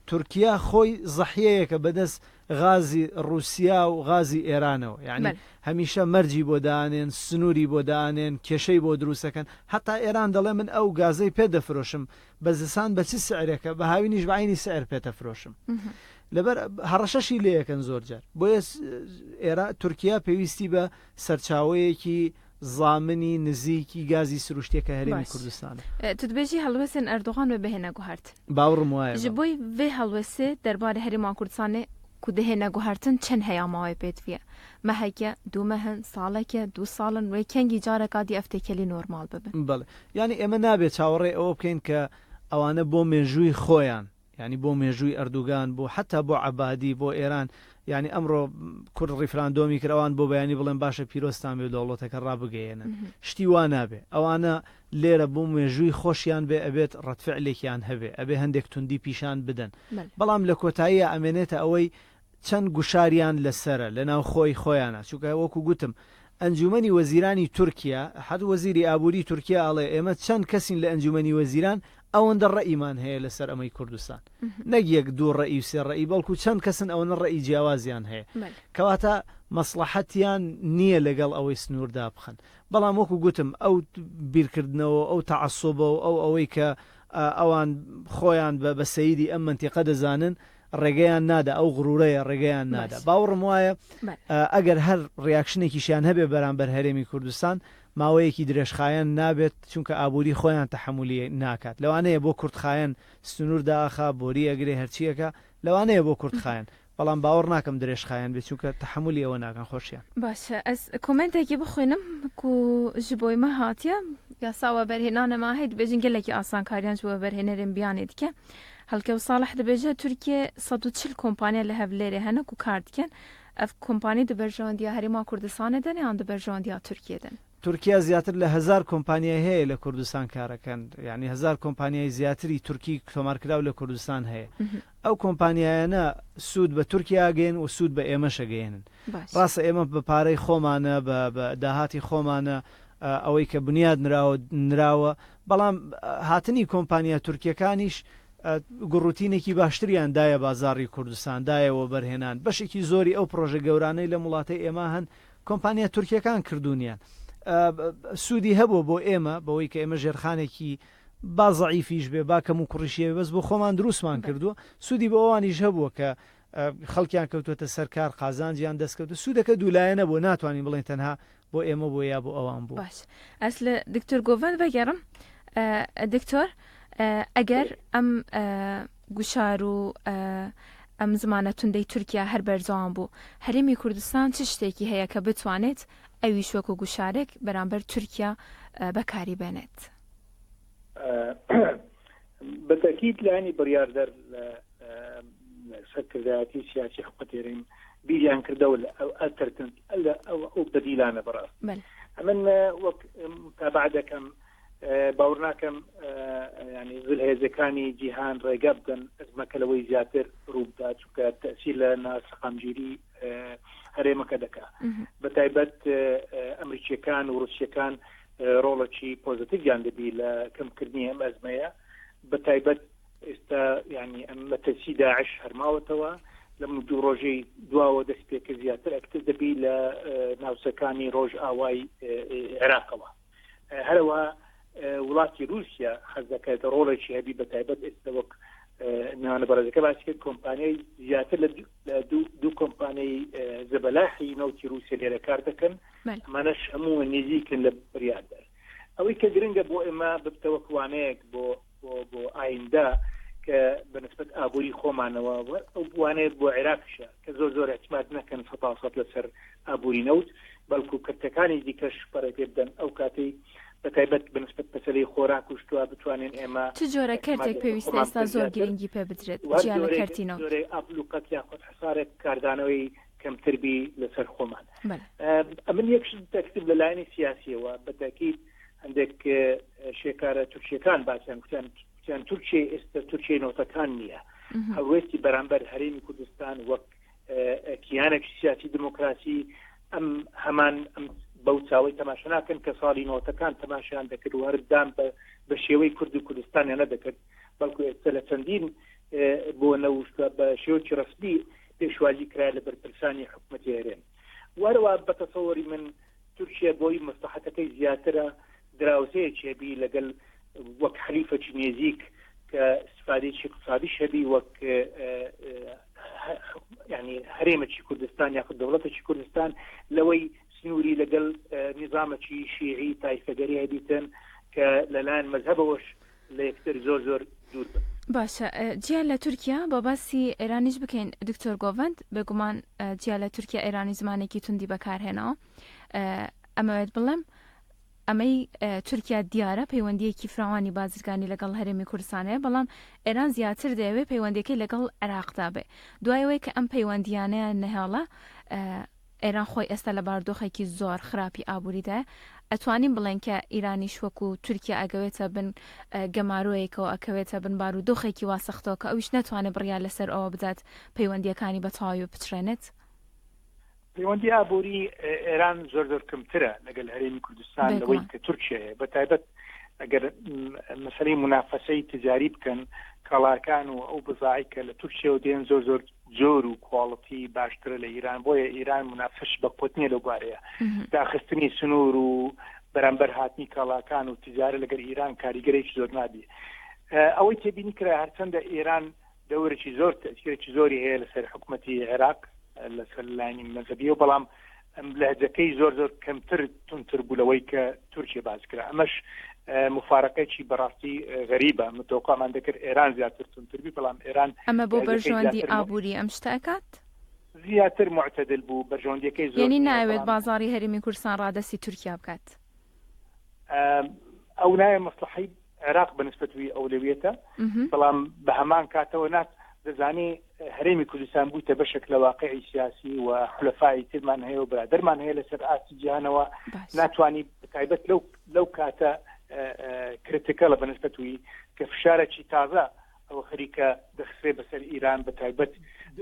تورکیا خۆی زەحیەیەکە بەدەست غازی ڕوسیا و غازی ئێرانەوە، یانی هەمیشە مەرجی بۆ دانێن، سنوری بۆ دانێن، کێشەی بۆ دروستەکەن، هەتا ئێران دەڵێ من ئەو گازەی پێت دەفرۆشم بە زستان بە چ سعرێکە، بە هاوینیش بە عەینی سعر پێتەفرۆشم. لەبەر هەڕەشەشی لێیەکەن زۆر جار. بۆیە ئێرا تورکیا پێویستی بە سەرچاوەیەکی زامنی نزیکی گازی سروشتیە کە هەرێمی باش. کوردستانە. تو دبێژی هەڵوێستێن ئەردۆغان وێ بهێنە گوهەرتن. باوڕم وایە Ji بەڵێ. بۆی vê helwestê derbarê Herêma Kurdistanê ku dihêne guhertin çend heya mawê pê diviye? Mehek e, du meh in, salek e, du sal in, wê kengî careka dî ev têkelî normal bibin? بەڵێ. یانی ئێمە نابێ چاوەڕێی ئەوە بکەین کە ئەوانە بۆ مێژووی خۆیان یانی بۆ مێژووی ئەردوگان بۆ حەتا بۆ عەبادی بۆ ئێران یانی ئەمڕۆ کورد ڕیفراندۆمی کرد ئەوان بۆ بەیانی بڵێن باشە پیرۆزتان بێ دەوڵەتەکە ڕابگەیەنن شتی وا نابێ ئەوانە لێرە بۆ مێژووی خۆشیان بێ ئەبێت ڕەتفعلێکیان هەبێ ئەبێ هەندێک توندی پیشان بدەن بەڵام لە کۆتاییە ئەمێنێتە ئەوەی چەند گوشاریان لەسەرە لە ناوخۆی خۆیانا چونکە وەکو گوتم ئەنجومەنی وەزیرانی تورکیا حەت وەزیری ئابوری تورکیا ئەڵێ ئێمە چەند کەسین لە ئەنجومەنی وەزیران ئەوەندە ڕەئیمان هەیە لەسەر ئەمەی کوردستان نەک یەک دوو ڕەئی و سێ ڕەئی بەڵکو چەند کەسن ئەوەنە ڕەئی جیاوازیان هەیە کەواتە مەسڵەحەتیان نییە لەگەڵ ئەوەی سنوور دابخەن بەڵام وەکو گوتم ئەو بیرکردنەوە ئەو تەعەسوبە و ئەو ئەوەی کە ئەوان خۆیان بە سەیدی ئەم مەنتیقە دەزانن ڕێگەیان نادا ئەو غرورەیە ڕێگەیان نادا باوەڕم وایە ئەگەر هەر ڕیاکشنێکیشیان هەبێ بەرامبەر هەرێمی کوردستان ماوەیەکی درێژخایەن نابێت چونکە ئابووری خۆیان تەحەمولی ناکات لەوانەیە بۆ کورتخایەن سنوور داخا بۆری ئەگرێ هەرچیەکە لەوانەیە بۆ کورتخایەن بەڵام باوەڕ ناکەم درێژخایەن بێت چونکە تەحەمولی ئەوە ناکەن خۆشیان. باشە ئەز کۆمێنتێکی بخوێنم کو ji boy me hatiye yasa weberhênane me heye dibêjin gelekî asankariyan ji bo weberhênerên biyanê dike. Helkew Salih dibêje Tirkiye 140 kompanya li Hevlêrê hene ku kar dikin. Ev kompanî di berjewendiya Herêma Kurdistanê de ne yan di berjewendiya Tirkiyê de ne? تورکیا زیاتر لە هەزار کۆمپانیای هەیە لە کوردستان کارەکەن یانی هەزار کۆمپانیای زیاتری تورکی تۆمارکراو لە کوردستان هەیە ئەو کۆمپانیایانە سوود بە تورکیا گەین و سوود بە ئێمەشە گەێنن ڕاستە ئێمە بە پارەی خۆمانە بە داهاتی خۆمانە ئەوەی کە بنیاد نراوە نراوە بەڵام هاتنی کۆمپانیا تورکیەکانیش گوڕوتینێکی باشتریان دایە بازاڕی کوردستان دایە وەبەرهێنان بەشێکی زۆری ئەو پرۆژە گەورانەی لەم وڵاتەی ئێمە هەن کۆمپانیا تورکیەکان کردوونیان سوودی هەبوو بۆ ئێمە بەوەی کە ئێمە ژێرخانێکی با زەعیفیش بێ با کەم و کوڕیشیە بەس بۆ خۆمان دروستمان کردووە سوودی بۆ ئەوانیش هەبووە کە خەڵکیان کەوتوەتە سەر کار قازانجیان دەستکەوت سوودەکە دوولایەنە بۆ ناتوانین بڵێن تەنها بۆ ئێمە بۆ یا بۆ ئەوان بوو باش ئەس لە دکتۆر گۆڤەند بەگەڕم دکتۆر ئەگەر ئەم گوشار و. ئەم زمانە توندەی تورکیا هەر بەردەوام بوو، هەرێمی کوردستان چ شتێکی هەیە کە بتوانێت ئەویش وەکو گوشارێک بەرامبەر تورکیا بەکاری بێنێت؟ بە تەئکید لایەنی بڕیاردەر لە سەرکردایەتی سیاسی حکومەتی هەرێم بیریان کردەوە لە ئەو ئەلتەرتن لە ئەو ئەو بەدیلانە بەڕاست ئەمن وەک متابعە دەکەم باوەڕ ناکەم ینی زلهێزەکانی جیهان ڕێگا بدەن ئەزمەکە لەوەی زیاتر ڕووبدا چونکە تەسیر لە ناسەقامگیری هەرێمەکە دەکا بە تایبەت ئەمریکیەکان و ڕوسیەکان ڕۆڵێکی پۆزیتیڤیان دەبی لە کەمکردنی ئەم ئەزمەیە بە تایبەت ئێستا ینی ئەم مەترسی داعش هەرماوەتەوە لەم دوو ڕۆژەی دواوە دەست پێکە زیاتر ئەکتر دەبی لە ناوچەکانی ڕۆژ ئاوای عێراقەوە هەرەوە وڵاتی رووسیا حەز دەکات ڕۆڵێکی هەبی بە تایبەت ئێستا وەک میوانە بەڕێزەکە باسی کرد کۆمپانیای زیاتر لە دوو کۆمپانیای زەبەلاحی نەوتی رووسیا لێرە کار دەکەن ئەمانەش هەموو نزیکن لە بریاردەر ئەوەی کە گرنگە بۆ ئێمە ببتە وەک وانەیەک بۆ بۆ بۆ ئایندە کە بەنسبەت ئابووری خۆمانەوە ئەو وانەیە بۆ عێراقیشە کە زۆر زۆر اعتماد نەکەن سەد لەسەر ئابووری نەوت بەڵکو کەرتەکانی دیکەش پەرە پێ بدەن ئەو کاتەی بە تایبەت بەنسبەت مەسەلەی خۆراک و شتوا بتوانین ئێمە چ جۆرە کەرتێک پێویستە ئێستا زۆر گرنگی پێ بدرێت جیا لە کەرتی نەوت؟ جۆرێک ئابلوقەت یاخود حسارێک کاردانەوەی کەمتر بی لەسەر خۆمان ئەمن یەک شت تەکتب لە لایەنی سیاسیەوە بە تاکید هەندێک شێکارە تورکیەکان باسیان کوتیان کوتیان تورکیە ئێستا تورکیای نۆتەکان نییە هەڵوێستی بەرامبەر هەرێمی کوردستان وەک کیانێکی سیاسی دموکراسی ئەم هەمان ئەم بەو چاوەی تەماشا ناکەن کە ساڵی نۆتەکان تەماشیان دەکرد و هەردام بە شێوەی کورد و کوردستانیان نەدەکرد بەڵکو ئێستا لە چەندین بۆ نەوشتە بە شێوەکی ڕسمی پێشوازی کرا لە بەرپرسانی حکوومەتی هەرێم وەرەوە بە تەسەوەری من تورکیا بۆی مەسلحەتەکەی زیاترە دراوسێیەکی هەبی لەگەل وەک حەلیفەکی نێزیک کە استفادەیەکی اقتصادیش هەبی وەک ینی هەرێمەکی کوردستان یاخود دەوڵەتێکی کوردستان لەوەی سنووری لەگەڵ نیزامەکی شیعی تایفەگەری هەبیتن کە لەلایەن مەزهەبەوەش لە یەکتر زۆر زۆر دوور بن. باشە جیا لە تورکیا با باسی ئێرانیش بکەین دکتۆر گۆڤەند بێگومان جیا لە تورکیا ئێرانی زمانێکی توندی بەکارهێناوە ئەمەوێت بڵێم ئەمەی تورکیا دیارە پەیوەندییەکی فراوانی بازرگانی لەگەڵ هەرێمی کوردستان هەیە، بەڵام ئێران زیاتر دەیەوێت پەیوەندییەکەی لەگەڵ عێراقدا بێ. دوای ئەوەی کە ئەم پەیوەندییانەیان نەهێڵا، ئێران خۆی ئێستا لە بارودۆخێکی زۆر خراپی ئابووریدایە. ئەتوانین بڵێین کە ئیرانیش وەکو تورکیا ئەگەوێتە بن گەمارۆیەکەوە، ئەکەوێتە بن بارودۆخێکی وا سەختەوە کە ئەویش نەتوانێت بڕیار لەسەر ئەوە بدات پەیوەندییەکانی بە تەواوی بپچڕێنێت؟ پەیوەندی ئابووری ئێران زۆر زۆر کەمترە لەگەل هەرێمی کوردستان لەوەی کە تورکیا هەیە بە تایبەت ئەگەر مەسەلەی منافەسەی تجاری بکەن کاڵاکان و ئەو بزاعی کە لە تورکیاوە دێن زۆر زۆر جۆر و کواڵتی باشترە لە ئیران بۆیە ئیران منافش بە قوت نییە لەو بارەیە داخستنی سنوور و بەرامبەر هاتنی کاڵاکان و تجارە لەگەر ئیران کاریگەرێکی زۆر نابی ئەوەی تێبینی کرا هەرچەندە ئێران دەورێکی زۆر تەئسیرێکی زۆری هەیە لەسەر حکومەتی عێراق لەسەر لایەنی مەزهەبیەوە بەڵام ئەم لەهجەکەی زۆر زۆر کەمتر تونتر بوو لەوەی کە تورکیا باس کرا ئەمەش مفارەقێکی بەڕاستی غەریبە متەوقعمان دەکرد ئێران زیاتر تونتر بی بەڵام ئێران ئەمە بۆ بەرژەوەندی ئابووری ئەم شتە ئەکات؟ زیاتر معتدل بوو بەرژەوەندیەکەی زۆر یعنی ناوێت بازاڕی هەرێمی کوردستان ڕادەستی تورکیا بکات ئەو نایە مەسلحەی عێراق بە نسبەت وی ئەولەویەتە بەڵام بە هەمان کاتەوە نات دەزانی هەرێمی کوردستان بوویتە بەشێک لە واقعی سیاسی و حلفای ترمان هەیە و برادەرمان هەیە لەسەر ئاستی جیهانەوە ناتوانانی تایبەت لەو لەو کاتە کرتیکەڵە بە نسبەت وی کە فشارێکی تازە ئەوە خەریکە دەخسرێ بەسەر ئیران بە تایبەت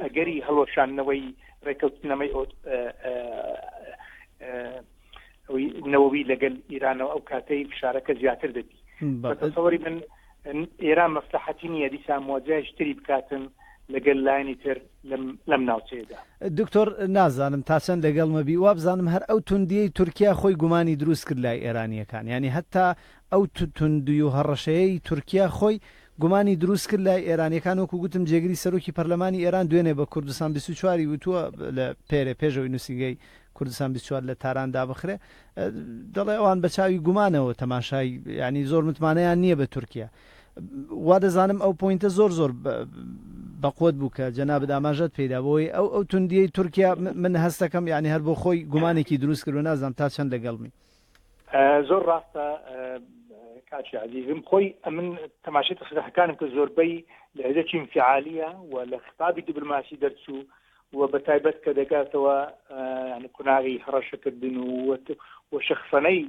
ئەگەری هەڵوەشاندنەوەی ڕێکەوتنەمەی نەوەوی لەگەل ئیرانەوە ئەو کاتەی فشارەکە زیاتر دەبی بە تەسەوەری من ئێران مەسلحەتی نییە دیسان مواجهەش تری بکاتن لەگەل لایەنی تر لەم ناوچەیەدا. دکتۆر نازانم تا چەند لەگەڵمە بی وابزانم هەر ئەو توندیەی تورکیا خۆی گومانی دروست کرد لای ئێرانیەکان یانی هەتا ئەو توندی و هەڕەشەیەی تورکیا خۆی گومانی دروست کرد لای ئێرانیەکان وەکو گوتم جێگری سەرۆکی پەرلەمانی ئێران دوێنێ بە کوردستان 24 ی وتووە لە پێرێ پێش ئەوەی نووسینگەی کوردستان 24 لە تاران دابخرێ دەڵێ ئەوان بە چاوی گومانەوە تەماشای یانی زۆر متمانەیان نییە بە تورکیا وا دەزانم ئەو پۆینتە زۆر زۆر بەقوەت بوو کە جەنابت ئاماژەت پێیدا بەوەی ئەو ئەو توندیەی تورکیا من هەستەکەم یعنی هەر بۆ خۆی گومانێکی دروست کردوە نازانم تا چەند لەگەڵمی. زۆر ڕاستە کاکی عزیزم خۆی ئەمن تەماشای تەسریحەکانم کە زۆربەی لە هێزێکی انفعالیە و لە خطابی دیبلۆماسی دەرچوو و بە تایبەت کە دەگاتەوە ینی قوناغی هەڕەشەکردن و و شخصەنەی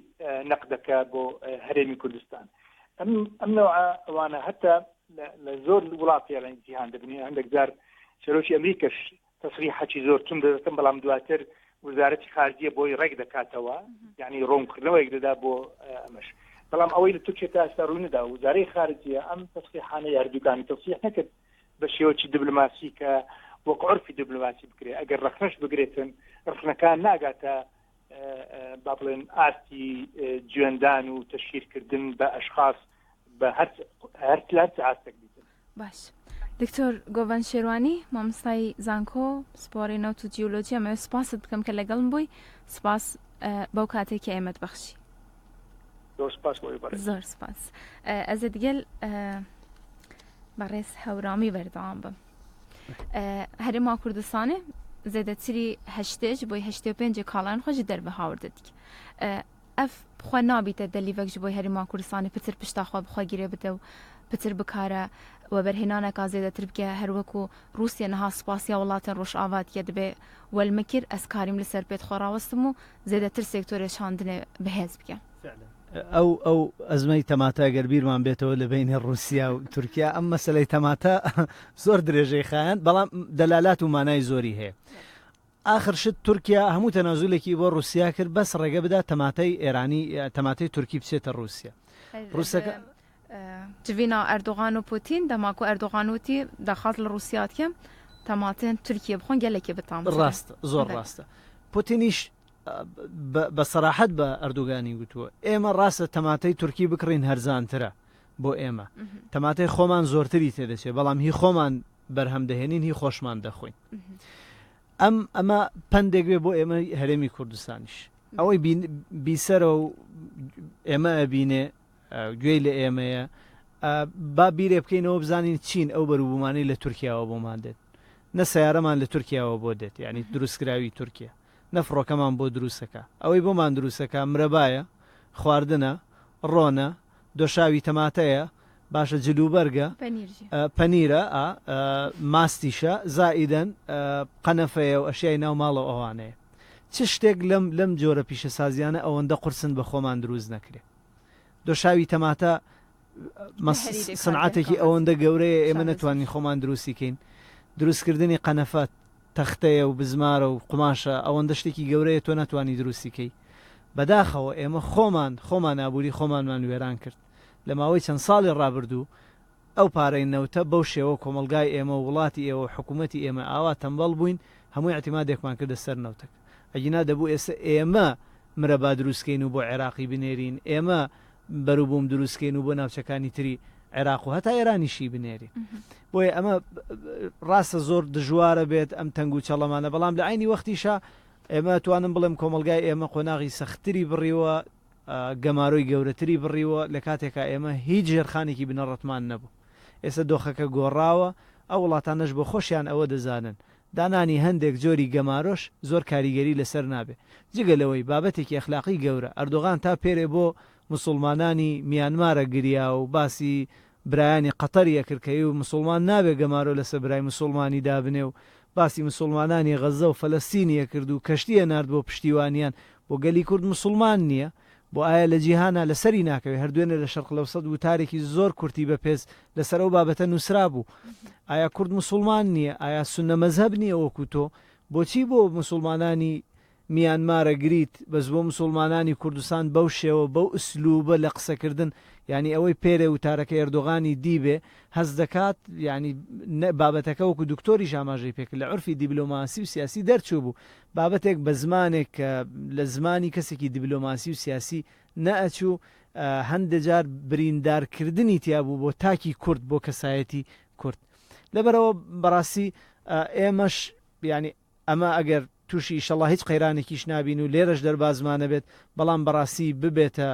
نەقدەکە بۆ هەرێمی کوردستان ئەم ئەم نەوە ئەوانە هەتا لە زۆر وڵاتی لە جیهان دەبنی هەندێک جار سەرۆکی ئەمریکەش تەسریحەکی زۆر توند دەدەن بەڵام دواتر وزارەتی خارجیە بۆی ڕێک دەکاتەوە یعنی ڕوونکردنەوەیەک دەدا بۆ ئەمەش بەڵام ئەوەی لە تورکیا تا ئێستا ڕووی نەدا وزارەی خارجیە ئەم تەسریحانە هەردووکانی تەسریح نەکرد بە شێوەکی دیبلۆماسی کە وەک عرفی دیبلۆماسی بکرێت ئەگەر ڕەخنەش بگرێتن ڕخنەکان ناگاتە با بڵێن ئاستی جوێندان و تەشهیرکردن بە ئەشخاص بە هەر هەر ئاستێک بیتن. باش دکتۆر گۆڤەند شێروانی مامۆستای زانکۆ پسپۆڕی نەوت و جیولۆجی ئەمەوێت سپاست بکەم کە لەگەڵم بووی سپاس بەو کاتێک کە ئێمەت بەخشی. زۆر سپاس بۆ بەڕێز. زۆر سپاس. ئەزێ دگەل بەڕێز هەورامی بەردەوام بم. هەرێما کوردستانێ زێدەتری هەشتێ ji بۆی هەشتێ و پێنجێ کاڵایان خۆ ji derve hawirde dike. Ev bi xwe nabîte delîvek ji boy Herêma Kurdistanê pitir pişta xwe bi xwe girê bide û pitir bikare weberhênaneka zêdetir bike her wekû Rûsye niha spasiya welatên Rojava dike dibê wel min kir ez karîm li ser pêt xwe rawestim û zêdetir sektorê çandinê bihêz bike. ئەو ئەو ئەزمەی تەماتە گەر بیرمان بێتەوە لە بەینی ڕووسیا و تورکیا ئەم مەسەلەی تەماتە زۆر درێژەی خایاند بەڵام دەلالات و مانای زۆری هەیە. ئاخر شت تورکیا هەموو تەنازولێکی بۆ ڕوسیا کرد بەس ڕێگە بدا تەماتەی ئێرانی تەماتەی تورکی بچێتە ڕوسیا ڕوسەکە. جڤینا ئەردۆغان و پوتین دەما کو ئەردۆغان وتی داخاز لە ڕوسیا دکەم تەماتێن تورکیە بخۆن گەلەکی بتامترە. ڕاستە زۆر ڕاستە پوتینیش بە سەراحەت بە ئەردۆگانی گوتووە ئێمە ڕاستە تەماتەی تورکی بکڕین هەرزانترە بۆ ئێمە تەماتەی خۆمان زۆرتری تێدەچێت بەڵام هی خۆمان بەرهەم دەهێنین هی خۆشمان دەخۆین ئەم ئەمە پەندێک بێ بۆ ئێمە هەرێمی کوردستانیش ئەوەی بیسەرە و ئێمە ئەبینێ گوێی لە ئێمەیە با بیرێ بکەینەوە بزانین چین ئەو بەروبوومانەی لە تورکیاوە بۆمان دێت نە سیارەمان لە تورکیاوە بۆ دێت یعنی دروستکراوی تورکیا نە فڕۆکەمان بۆ دروستەکە ئەوەی بۆمان دروستەکە مرەبایە خواردنە ڕۆنە دۆشاوی تەماتەیە باشە جلوبەرگە پەنیرە ماستیشە زائیدەن قەنەفەیە و ئەشیای ناو ماڵەوە ئەوانەیە چ شتێک لەم لەم جۆرە پیشەسازیانە ئەوەندە قورسن بە خۆمان دروست نەکرێ دۆشاوی تەماتە سنعاتێکی ئەوەندە گەورەیە ئێمە نەتوانین خۆمان دروستی کەین دروستکردنی قەنەفە تەختەیە و بزمارە و قوماشە ئەوەندە شتێکی گەورەیە تۆ ناتوانانی دروستی کەی بەداخەوە ئێمە خۆمان خۆمان ئابووری خۆمانمان وێران کرد لە ماوەی چەند ساڵی ڕابردوو ئەو پارەی نەوتە بەو شێوە کۆمەڵگای ئێمە و وڵاتی ئێوە و حکوومەتی ئێمە ئاوا تەمبەڵ بووین هەموو ئیعتیمادێکمان کردە سەر نەوتەکە ئەگینا دەبوو ئێستا ئێمە مرەبا دروست کەین و بۆ عێراقی بنێرین ئێمە بەروبووم دروست کەین و بۆ ناوچەکانی تری عێراق و هەتا ئێرانیشی بنێرین بۆیە ئەمە ڕاستە زۆر دژوارە بێت ئەم تەنگ و چەڵەمانە بەڵام لە عەینی وەختیشا ئێمە توانم بڵێم کۆمەڵگای ئێمە قۆناغی سەختتری بڕیوە گەمارۆی گەورەتری بڕیوە لە کاتێکا ئێمە هیچ ژێرخانێکی بنەڕەتمان نەبوو. ئێستا دۆخەکە گۆڕاوە، ئەو وڵاتانەش بۆ خۆشیان ئەوە دەزانن. دانانی هەندێک جۆری گەمارۆش زۆر کاریگەری لەسەر نابێ. جگە لەوەی بابەتێکی ئەخلاقی گەورە، ئەردۆغان تا پێرێ بۆ موسوڵمانانی میانمارە گریا و باسی برایانی قەتەری ئەکرد کە ئیو موسوڵمان نابێ گەمارۆ لەسەر برای موسوڵمانی دابنێ و باسی موسوڵمانانی غەززە و فەلەستینی ئەکرد و کەشتی ئەنارد بۆ پشتیوانیان بۆ گەلی کورد موسوڵمان نیە بۆ ئایا لە جیهانا لەسەری ناکەوێ هەر دوێنێ لە شەرق لەوسەت وتارێکی زۆر کورتی بەپێز لەسەر ئەو بابەتە نوسرابوو ئایا کورد موسوڵمان نیە ئایا سوننە مەزهەب نیە وەکو تۆ بۆچی بۆ موسوڵمانانی میانمارە گریت بەس بۆ مسوڵمانانی کوردستان بەو شێوە بەو ئسلوبە لە قسەکردن یانی ئەوەی پێرێ وتارەکەی ئەردۆغانی دیبێ هەست دەکات یانی بابەتەکە وەکو دکتۆریش ئاماژەی پێکرد لە عورفی دیبلۆماسی و سیاسی دەرچووبوو بابەتێک بە زمانێک کە لە زمانی کەسێکی دیبلۆماسی و سیاسی نەئەچوو هەندێ جار بریندارکردنی تیابوو بۆ تاکی کورد بۆ کەسایەتی کورد لەبەرئەوە بەڕاستی ئێمەش یانی ئەمە ئەگەر تووشی ئیشەڵا هیچ قەیرانێکیش نابین و لێرەش دەربازمانەبێت، بەڵام بەڕاستی ببێتە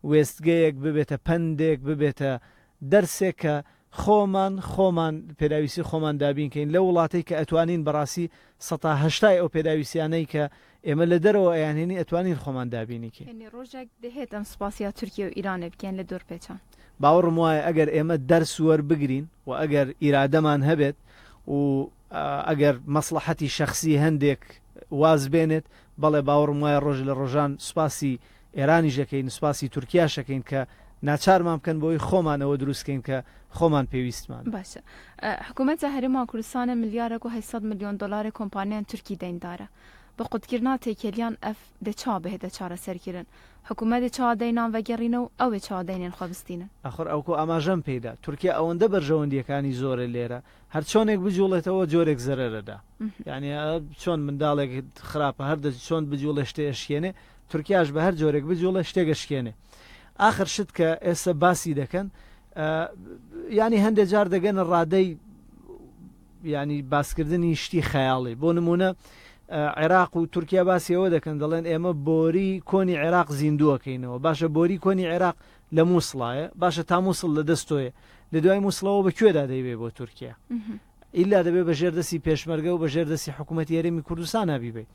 وێستگەیەک، ببێتە پەندێک، ببێتە دەرسێک کە خۆمان خۆمان پێداویستی خۆمان دابین کەین لەو وڵاتەی کە ئەتوانین بەڕاستی سەتا هەشتای ئەو پێداویستیانەی کە ئێمە لە دەرەوە ئەیانهێنین ئەتوانین خۆمان دابینی کەین. یەنی ڕۆژەک دهێت ئەم سوپاسیا تورکیە و ئیرانێ بکەین لە دۆرپێچان. باوەڕم وایە ئەگەر ئێمە دەرس وەربگرین و ئەگەر ئیرادەمان هەبێت و ئەگەر مەسڵەحەتی شەخسی هەندێک واز بێنێت، بەڵێ باوەڕم وایە ڕۆژ لە ڕۆژان سوپاسی ئێرانیش دەکەین، سوپاسی تورکیاش دەکەین کە ناچارمان بکەن بۆی خۆمان ئەوە دروست کەین کە خۆمان پێویستمانە. باشە حکوومەتە هەرێما کوردستانە ملیارەک و 800 ملیۆن دۆلارێ کۆمپانیان تورکی دەیندارە. بە قوتکردنا تێکێلیان ئەف دێ چا بهێتە چارەسەرکردن؟ حکوومەت دێ چا دەینان ڤەگەڕینە و ئەوێ چا دەینێن خوە بستینن؟ ئاخر ئەوکو ئاماژەم پێیدا تورکیا ئەوەندە بەرژەوەندییەکانی زۆرە لێرە هەر چۆنێک بجوڵێتەوە جۆرێک زەرەرەدا یعنی چۆن منداڵێک خراپە هەر دەست چۆن بجوڵێ شتێ ئەشکێنێ تورکیاش بە هەر جۆرێک بجوڵێ شتێک ئەشکێنێ ئاخر شت کە ئێستا باسی دەکەن ینی هەندێک جار دەگەنە ڕادەی ینی باسکردنی شتی خەیاڵی بۆ نمونە عێراق و تورکیا باسی ئەوە دەکەن دەڵێن ئێمە بۆری کۆنی عێراق زیندووەکەینەوە باشە بۆری کۆنی عێراق لە مووسڵایە باشە تا مووسڵ لە دەست تۆیە لە دوای مووسڵەوە بە کوێدا دەیبەی بۆ تورکیا ئیلا دەبێ بە ژێر دەستی پێشمەرگە و بە ژێر دەستی حکوومەتی هەرێمی کوردستان بیبەی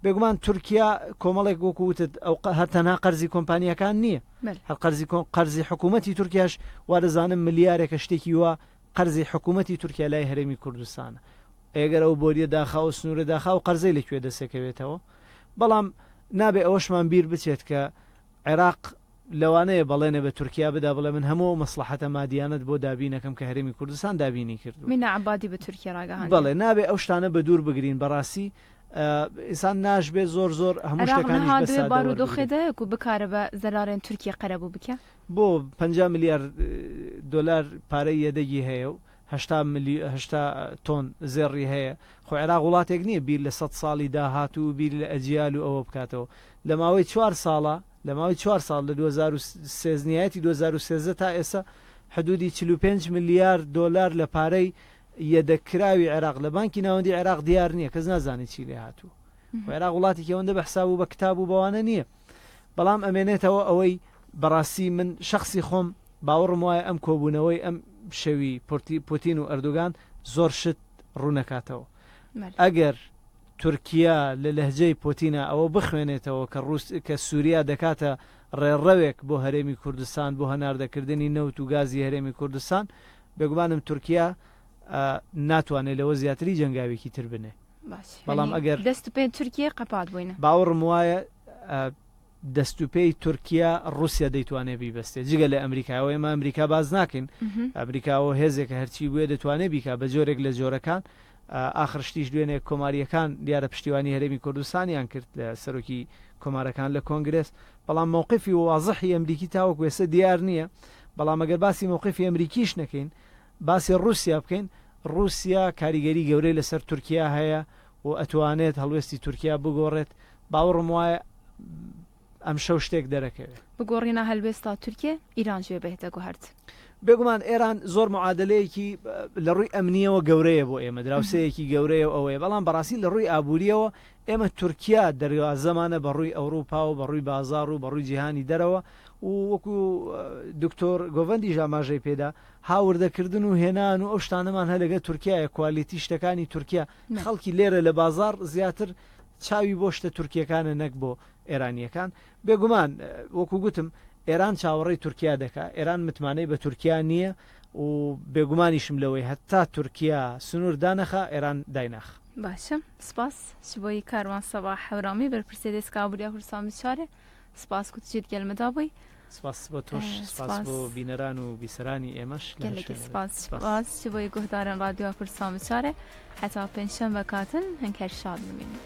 بێگومان تورکیا کۆمەڵێک وەکو وتت ئەو هەر تەنها قەرزی کۆمپانیەکان نییە هەر قەرزی قەرزی حکوومەتی تورکیاش وا دەزانم ملیارێکە شتێکی وا قەرزی حکوومەتی تورکیا لای هەرێمی کوردستانە ئەگەر ئەو بۆریە داخا و سنوورە داخا و قەرزەی لە کوێ دەسەکەوێتەوە بەڵام نابێ ئەوەشمان بیر بچێت کە عێراق لەوانەیە بەڵێنێ بە تورکیا بدا بڵێ من هەموو ئەو مەسڵەحەتە مادیانەت بۆ دابینەکەم کە هەرێمی کوردستان دابینی کردووە. مینا عەبادی بە تورکیا ڕاگەهاندیە. بەڵێ نابێ ئەو شتانە بە دوور بگرین بەڕاستی ئینسان ناشبێ زۆر زۆر هەموو عێراق شتەکانیش نها بە دوێ سادە وەربگرین. بارودۆخێ دایە کو بکارە بە زەرارێن تورکیە قەرەبوو بکە. بۆ 50 ملیار دۆلار پارەی یەدەگی هەیە و 80 ملی 80 تۆن زێڕی هەیە خۆ عێراق وڵاتێک نییە بیر لە 100 ساڵی داهاتوو و بیر لە ئەجیال و ئەوە بکاتەوە لە ماوەی چوار ساڵە لە ماوەی چوار ساڵ لە 2013 نیایەتی 2013 تا ئێستا حدودی 45 ملیار دۆلار لە پارەی یەدەگکراوی عێراق لە بانکی ناوەندی عێراق دیار نییە کەس نازانێت چی لێ هاتووە و عێراق وڵاتێکی ئەوەندە بە حساب و بە کتاب و بەوانە نییە بەڵام ئەمێنێتەوە ئەوەی بەڕاستی من شخصی خۆم باوەڕم وایە ئەم کۆبوونەوەی ئەم شەوی پوتین و ئەردوگان زۆر شت ڕوونەکاتەوە ئەگەر تورکیا لە لەهجەی پۆتینا ئەوە بخوێنێتەوە کە ڕوس کە سوریا دەکاتە ڕێڕەوێک بۆ هەرێمی کوردستان بۆ هەناردەکردنی نەوت و گازی هەرێمی کوردستان بێگومانم تورکیا ناتوانێت لەوە زیاتری جەنگاوێکی تر بنێ بەڵام ئەگەر دەست و پێ تورکیە قەپات بووینە باوەڕم وایە دەست و پێی تورکیا ڕوسیا دەیتوانێ بیبەستێ جگە لە ئەمریکاوە ئێمە ئەمریکا باز ناکەین ئەمریکاوە هێزێکە هەرچی بوێ دەتوانێ بیکا بە جۆرێک لە جۆرەکان ئاخر شتیش دوێنێ کۆمارییەکان دیارە پشتیوانی هەرێمی کوردستانیان کرد لە سەرۆکی کۆمارەکان لە کۆنگرێس بەڵام مەوقفی وازحی ئەمریکی تاوەکو ئێستا دیار نییە بەڵام ئەگەر باسی مەوقفی ئەمریکیش نەکەین باسی ڕووسیا بکەین ڕووسیا کاریگەری گەورەی لەسەر تورکیا هەیە و ئەتوانێت هەڵوێستی تورکیا بگۆڕێت باوەڕم وایە ئەمشەو شتێک دەرەکەوێ. بگۆڕینا هەلوێستا تورکیە ئیران ژێ بهێتە گوهرت. بێگومان ئێران زۆر معادلەیەکی لە ڕووی ئەمنیەوە گەورەیە بۆ ئێمە دراوسێیەکی گەورەیە و ئەوەیە بەڵام بەڕاستی لە ڕووی ئابووریەوە ئێمە تورکیا دەروازەمانە بە ڕووی ئەوروپا و بە ڕووی بازاڕ و بە ڕووی جیهانی دەرەوە و وەکو دکتۆر گۆڤەندیش ئاماژەی پێدا هاوردەکردن و هێنان و ئەو شتانەمان هەر لەگەڵ تورکیایە کوالیتی شتەکانی تورکیا خەڵکی لێرە لە بازاڕ زیاتر چاوی بۆ شتە تورکیەکانە نەک بۆ ئێرانیەکان بێگومان وەکو گوتم ئێران چاوەڕێی تورکیا دەکا ئێران متمانەی بە تورکیا نییە و بێگومانیشم لەوەی هەتا تورکیا سنوور دانەخا ئێران دایناخ. باشە سپاس شبۆی کاروان سەباح هەورامی بەرپرسێ دێسک ئابووریا کوردستان بچارێ سپاس کو تجیت گەل مەدا بووی. سپاس بۆ تۆش سپاس بۆ بینەران و بیسەرانی ئێمەش لە هەر گەلەکی شوێنێک بن. سپاس سپاس. سپاس شبۆی گوهدارن رادیۆ کوردستان بچارێ هەتا پێنجشەنبە کاتن هەنکەر شاد بمینن.